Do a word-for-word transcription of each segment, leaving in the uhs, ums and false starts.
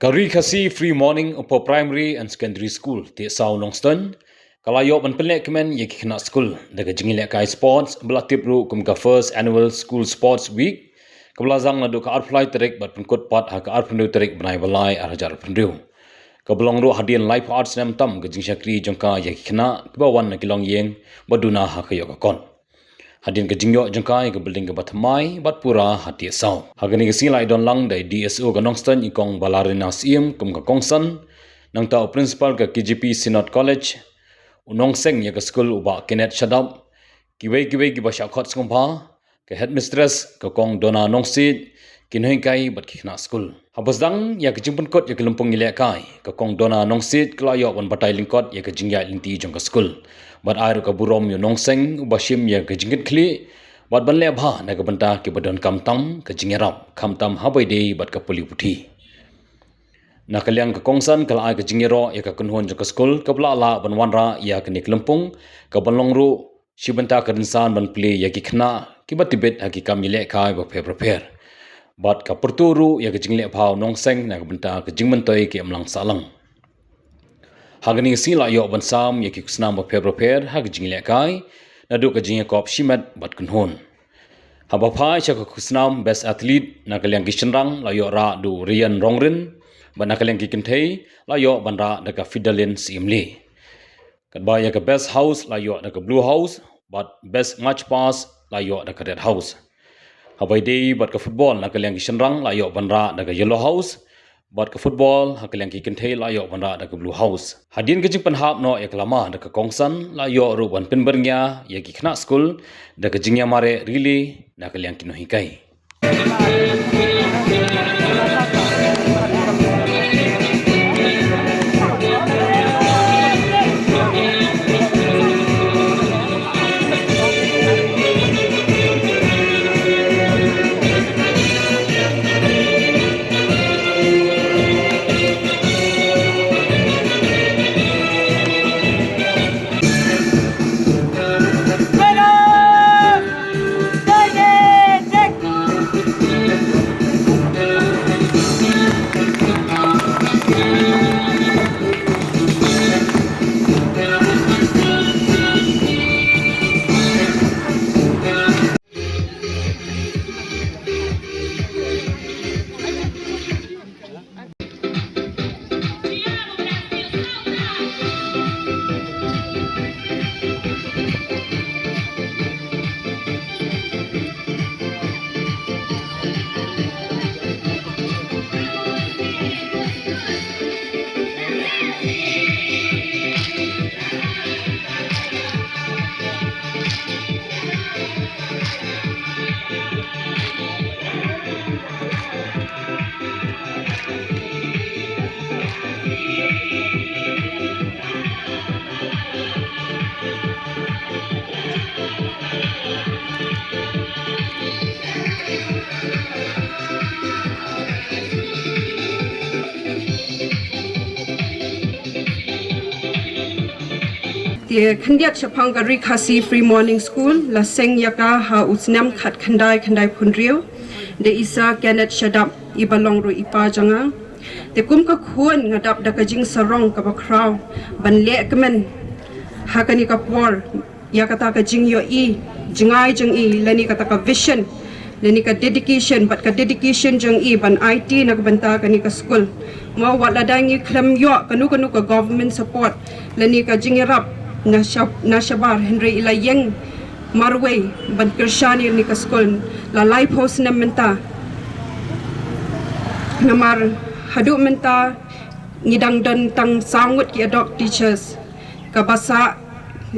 Ka Ri Khasi Free Morning Upper Primary and Secondary School, Tiehsaw Nongstoiñ, ka la ïoh ban pynlehkmen ïa ki khynnah skul da ka jingïalehkai sports ba la tip ruh kum ka First Annual School Sports Week, kaba la sdang naduh ka arphew lai tarik bad pynkut pat ha ka arphew hynriew tarik bnai ba lai arhajar arphew hynriew. Kaba long ruh hadien laiphew ar snem tam ka jingshakri jong ka ïa ki khynnah kiba wan na ki longïing ba duna ha ka ïoh ka kot. Hadien ka jingïoh jong ka ïa ka building kaba thymmai bad pura ha Tiehsaw. Ha kane ka sngi la ïadon lang da i D S O ka Nongstoiñ, i Kong Balarina Syiem kum ka kongsan, nangta u principal ka K J P Synod College, u nongseng ïa ka skul u Bah Kenneth Shadap, kiwei kiwei kiba shah khot sngewbha, ka headmistress ka Kong Dona Nongsiej, ki nonghikai bad ki khynnah skul. Haba sdang ïa ka jingpynkut ïa ka lympung ïalehkai, ka Kong Dona Nongsiej ka la ïoh ban batai lyngkot ïa ka jingïaid lynti jong ka skul bad ai ruh ka burom ïa u nongseng uba shim ïa ka jingkitkhlieh bad ban leh bha na ka bynta kiba donkam tam ka jingïarap, khamtam haba ïadei bad ka pule puthi. Na ka liang ka kongsan ka la ai ka jingïaroh ïa ka kynhun jong ka skul kaba la lah ban wanrah ïa kane ka lympung, kaban long ruh shi bynta ka rynsan ban plie ïa ki khynnah kiba tbit ha ki kam ïalehkai bapher bapher. Bad ka pyrto ruh ïa ka jingleh bha u nongseng na ka bynta ka jingmyntoi ka imlang sahlang. Ha kane ka sngi la ïoh ban sam ïa ki khusnam bapher bapher ha ka jingïalehkai, naduh ka jingïakop shimet bad kynhun. Haba phai sha ka khusnam Best Athlete na ka liang ki shynrang la ïoh rah da u Rian Rongrin, bad na ka liang ki kynthei la ïoh ban rah da ka Fidalin Syiemlieh. Katba ïa ka Best House la ïoh da ka Blue House, bad Best March Past la ïoh da ka Red House. Haba ïadei bad ka football na ka liang ki shynrang la ïoh ban rah da ka Yellow House, bad ka football ha ka liang ki kynthei la ïoh ban rah da ka Blue House. Hadien ka jingpynhap noh ïa ka lama da ka kongsan la ïoh ruh ban pynbyrngia ïa ki khynnah skul da ka jingïamareh relay na ka liang ki nonghikai. Te khyndiat shaphang ka Ri Khasi Free Morning School la seng ïa ka ha u snem khatkhyndai khyndaiphew hynriew da i Sir Kenneth Shadap, iba long ruh i pa jong nga. Te kum ka khun nga dap da ka jingsarong kaba khraw ban lehkmen ha kane ka por ïa kata ka jingïohi jngai jong i, lane kata ka vision, lane ka dedication, bad ka dedication jong i ban aiti na ka bynta kane ka skul. Mo, wat lada ngi khlem ïoh kano kano ka government support lane ka jingïarap na sha-, na shabar, hynrei i la ïeng marwei ban kyrshan ïa kane ka skul la laiphew snem mynta. Namar haduh mynta ngi dang don tang saw ngut ki adhoc teachers, kaba sah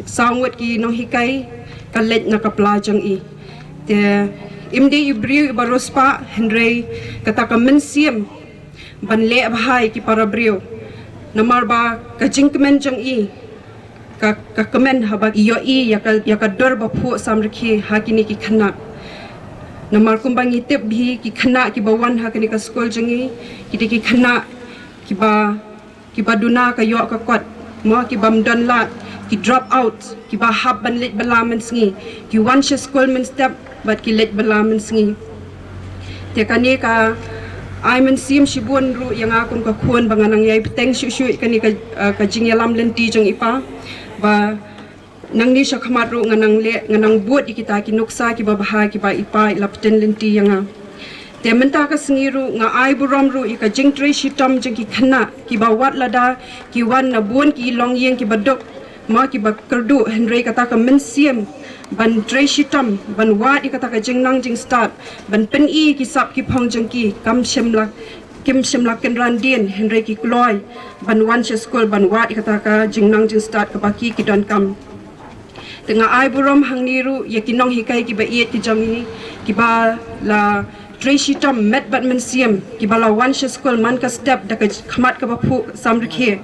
saw ngut ki nonghikai ka leit na ka pla jong i. Te im dei i briew iba riewspah, hynrei kata ka mynsiem ban leh bha ïa ki para briew. Namar ba ka jingkmen jong i ka, ka kmen haba i ïohi ïa ka, ïa ka dur baphuh samrkhie ha kine ki khynnah. Namar kumba ngi tip hi, ki khynnah kiba wan ha kane ka skul jong i, ki dei ki khynnah kiba, kiba duna ka ïoh ka kot, mo, kibym don lad, ki drop out, kiba hap ban leit bylla mynsngi, ki wan sha skul mynstep bad ki leit bylla mynsngi. Te kane ka, Ai mynsiem shibun ruh ïa nga kum ka khun ba nga nang ïai bteng shuh shuh ïa kane ka, ah, ka jingïalam lynti jong i pa. Ba nangne sha khmat ruh nga nang leh, nga nang bud ïa kita ki nuksa kiba bha kiba i pa i la pynlynti ïa nga. Te mynta ka sngi ruh nga ai burom ruh ïa ka jingtrei shitom jong ki khynnah kiba wat lada ki wan na bun ki longïing kiba duk, ma kiba kyrduh, hynrei kata ka mynsiem ban trei shitom, ban wad ïa kata ka jingnang jingstad, ban pyni ki sap ki phong jong ki, kam shym la, kim shym la kynran dien, hynrei ki kloi ban wan sha skul ban wad ïa kata ka jingnang jingstad kaba ki, ki donkam. Te nga ai burom hangne ruh ïa ki nonghikai kiba ïeit ki jong ngi, kiba la trei shitom met bad mynsiem, kiba la wan sha skul man ka step da ka khmat kaba phuh samrkhie.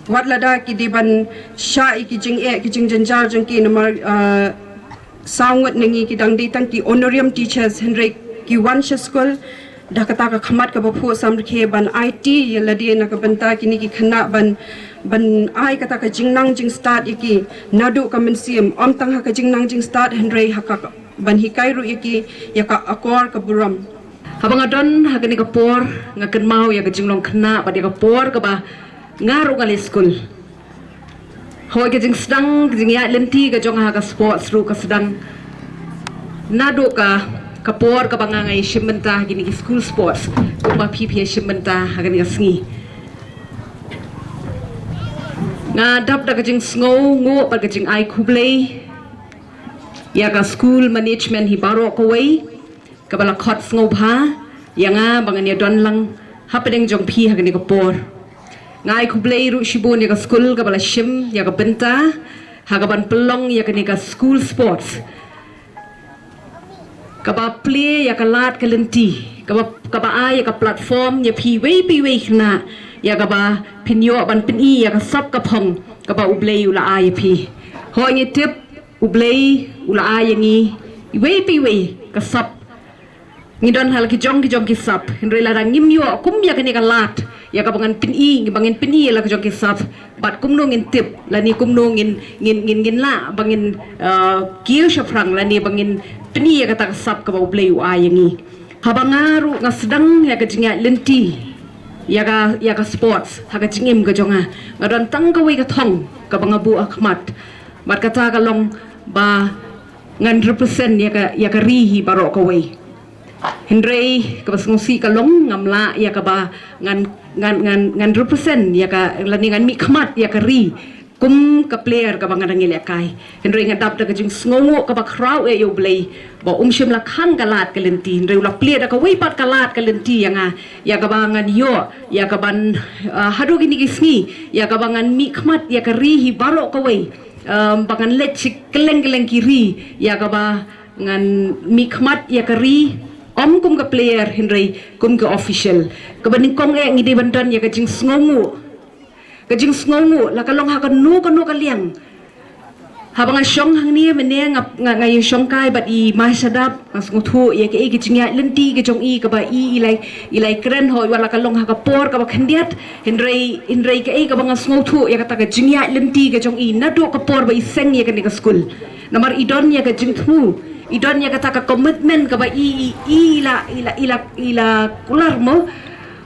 Wat lada ki dei ban shah ïa ki jingeh ki jingjynjar jong ki namar, ah, saw ngut na ngi ki dang dei tang ki honorarium teachers, hynrei ki wan sha skul da kata ka khmat kaba phuh samrkhie ban aiti ïa lade na ka bynta kine ki khynnah ban, ban ai kata ka jingnang jingstad ïa ki naduh ka mynsiem, ym tang ha ka jingnang jingstad hynrei ha ka ban hikai ruh ïa ki ïa ka akor ka burom. Haba nga don ha kane ka por nga kynmaw ïa ka jinglong khynnah bad ïa ka por kaba nga ruh nga leit skul. Hoi ka jingsdang ka jingïaid lynti ka jong nga ha ka sports ruh ka sdang naduh ka, ka por kaba nga, nga ïashim bynta ha kine ki school sports kumba phi, phi ïashim bynta ha kane ka sngi. Nga dap da ka jingsngewnguh bad ka jingai khublei ïa ka school management hi baroh kawei kaba la khot sngewbha ïa nga ba ngan ïadon lang hapdeng jong phi ha kane ka por. Nga ai khublei ruh shibun ïa ka skul kaba la shim ïa ka bynta ha kaban pynlong ïa kane ka school sports, kaba plie ïa ka lad ka lynti, kaba, kaba ai ïa ka platform ïa phi iwei pa iwei khynnah ïa kaba phin ïoh ban pyni ïa ka sap ka phong kaba U Blei u la ai ïa phi. Hoi ngi tip U Blei u la ai ïa ngi iwei pa iwei ka sap. Ngi don ha la ki jong ki jong ki sap, hynrei lada ngim ïoh kum ïa kane ka lad ïa kaba ngan pyni, ba ngin pyni ïa la ki jong ki sap, bad kumno ngin tip lane kumno ngin, ngin, ngin, ngin lah ba ngin, uh, kiew shaphrang lane ba ngin pyni ïa kata ka sap kaba U Blei u ai ïa ngi. Haba nga ruh nga sdang ïa ka jingïaid lynti ïa ka, ïa ka sports ha ka jingim ka jong nga, nga don tang kawei ka thong kaba nga buh ha khmat, bad kata ka long ba ngan represent ïa ka, ïa ka ri hi baroh kawei. Hynrei kaba sngewsih ka long ngam lah ïa kaba ngan, ngan, ngan, ngan represent ïa ka lane ngan mih khmat ïa ka ri kum ka player kaba nga dang ïalehkai. Hynrei nga dap da ka jingsngewnguh kaba khraw eh ïa U Blei ba um shym la khang ka lad ka lynti, hynrei u la plie da kawei pat ka lad ka lynti ïa nga, ïa kaba ngan ïoh ïa kaban, ah, haduh kine ki sngi ïa kaba ngan mih khmat ïa ka ri hi baroh kawei. Um, ba ngan leit sha kylleng kylleng ki ri ïa kaba ngan mih khmat ïa ka ri, ym kum ka player hynrei kum ka official. Kaba nyngkong eh ngi dei ban don ïa ka jingsngewnguh, ka jingsngewnguh la ka long ha kano kano ka liang. Haba nga shong hangne mynne nga, nga, nga ïashongkai bad i Mashadap, nga sngewthuh ïa kaei ka jingïaid lynti ka jong i kaba i, i la, i la kren, hoi wat la ka long ha ka por kaba khyndiat, hynrei, hynrei kaei kaba nga sngewthuh ïa kata ka jingïaid lynti ka jong i naduh ka por ba i seng ïa kane ka skul. Namar i don ïa ka jingthmu, i don ïa kata ka commitment kaba i, i, i la, i la, i la, i la kular mo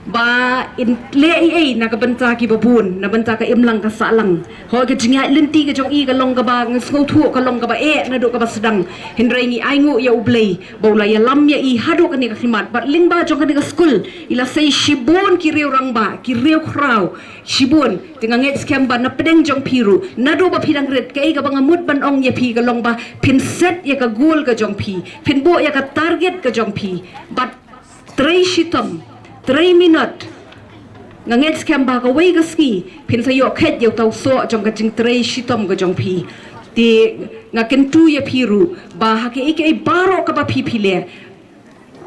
ba in leh ei ei na ka bynta kiba bun, na bynta ka imlang ka sahlang. Hoi ka jingïaid lynti ka jong i ka long kaba nga sngewthuh ka long kaba eh naduh kaba sdang. Hynrei ngi ainguh ïa U Blei ba u la ïalam ïa i haduh kane ka khmat bad lyngba jong kane ka skul i la sei shibun ki riew rangbah, ki riew khraw shibun. Te nga ngeit skhem ba na pdeng jong phi ruh naduh ba phi dang rit, kaei kaba nga mut ban ong ïa phi ka long ba phin set ïa ka goal ka jong phi, phin buh ïa ka target ka jong phi bad trei shitom, trei minot. Nga ngeit skhem ba kawei ka sngi phin sa ïoh kheit ïa uta u soh jong ka jingtrei shitom ka jong phi. Te nga kyntu ïa phi ruh ba ha kaei kaei baroh kaba phi phi leh,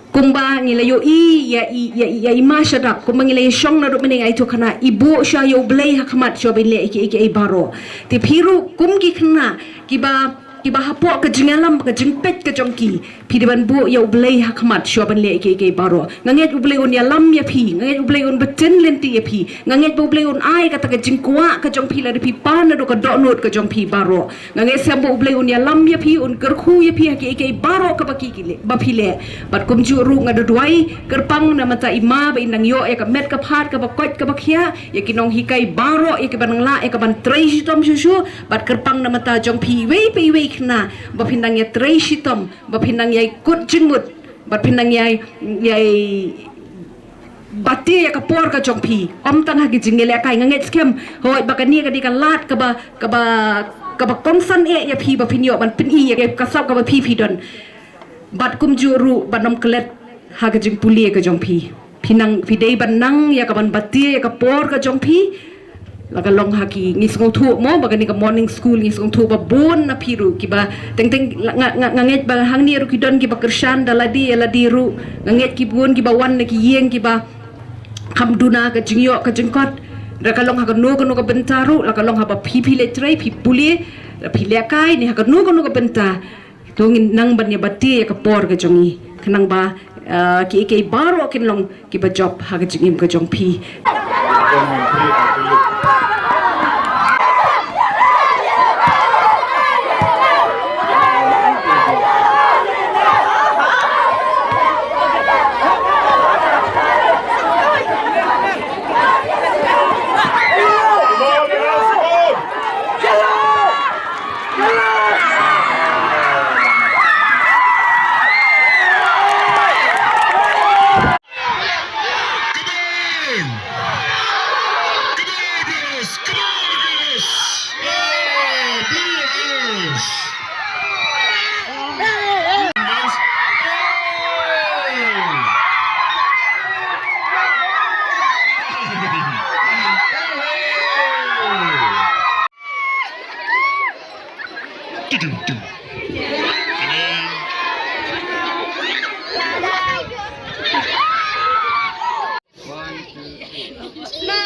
kumba ngi la ïohi ïa i, ïa i, ïa i Mashadap, kumba ngi la ïashong naduh mynne, nga ïathuh kane, i buh sha ïa U Blei ha khmat shuwa ban leh ïa kaei kaei baroh. Te phi ruh kum ki khynnah kiba Ba hapoh ka jingïalam, ka jingpeit ka jong ki, phi dei ban buh ïa U Blei ha khmat shuwa ban leh kiei kiei baroh. Nga ngeit U Blei un ïalam ïa phi, nga ngeit U Blei un btin lynti ïa phi, nga ngeit ba U Blei un ai kata ka jingkwah ka jong phi lada phi pan naduh ka dohnud ka jong phi baroh. Nga ngeit skhem ba U Blei un ïalam ïa phi, un kyrkhu ïa phi ha kiei kiei baroh kaba ki, ki leh, ba phi leh. Bad kumjuh ruh nga da duwai kyrpang na bynta i Ma ba in nang ïoh ïa ka met ka phad kaba koit kaba khiah, ïa ki nonghikai baroh, ïa ki ba nang lah ïa ka ban trei shitom shuh shuh, bad kyrpang na bynta jong phi iwei pa iwei khynnah, ba phin nang ïa trei shitom, ba phin nang ïai kut jingmut, ba phin nang ïai, ïai batai ïa ka por ka jong phi. Ym tang ha ki jingïalehkai, nga ngeit skhem, hooid, ba kane ka dei ka lad kaba, kaba, kaba kongsan eh ïa phi ba phin ïoh ban pyni ïa ka sap kaba phi phi don. Bad kumjuh ruh ban ym klet ha ka jingpule ka jong phi. Phi nang, phi dei ban nang ïa ka ban batai ïa ka por ka jong phi. La ka long ha ki, ngi sngewthuh mo ba kane ka morning school, ngi sngewthuh ba bun na phi ruh kiba teng teng, la, nga, nga, nga ngeit ba hangne ruh ki don kiba kyrshan da lade ïa lade ruh. Nga ngeit ki bun kiba wan na ki ïing kiba kham duna ka jingïoh ka jingkot. La ka long ha kano kano ka bynta ruh, la ka long haba phi phi leit trei, phi pule, la phi lehkai ne ha kano kano ka bynta. To ngin nang ban ïa batai ïa ka por ka jong ngi. Khnang ba, ah, kiei kiei baroh kin long kiba jop ha ka jingim ka jong phi.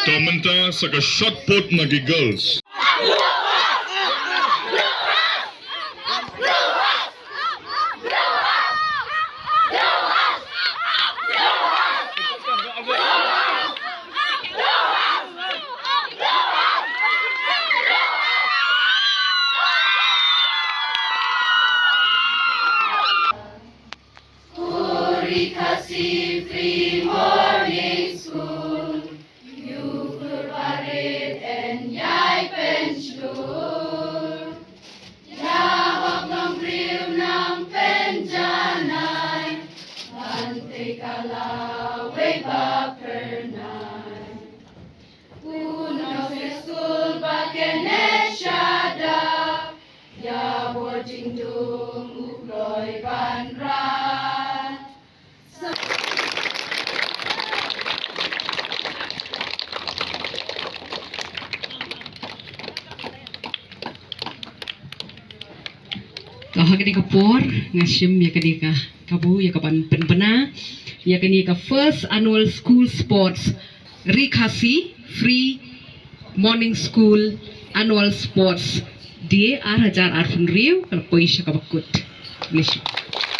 To mynta sa ka shot put na ki girls. Ri Khasi Free Morning School, ïa u khlur barit yn ïai pynshlur. Ïa hok nongbriew nang pynjanai, ban tei ka lawei ba phyrnai. U nongsier skul ba kynnoh shada, ïa bor jingdum u kloi ban rat. To ha kane ka por nga shim ïa kane ka kabu ïa ka ban pynbna ïa kane ka first annual school sports Ri Khasi Free Morning School Annual Sports Day ar hajar arphew hynriew, ka la poi sha kaba kut. Khublei shibun.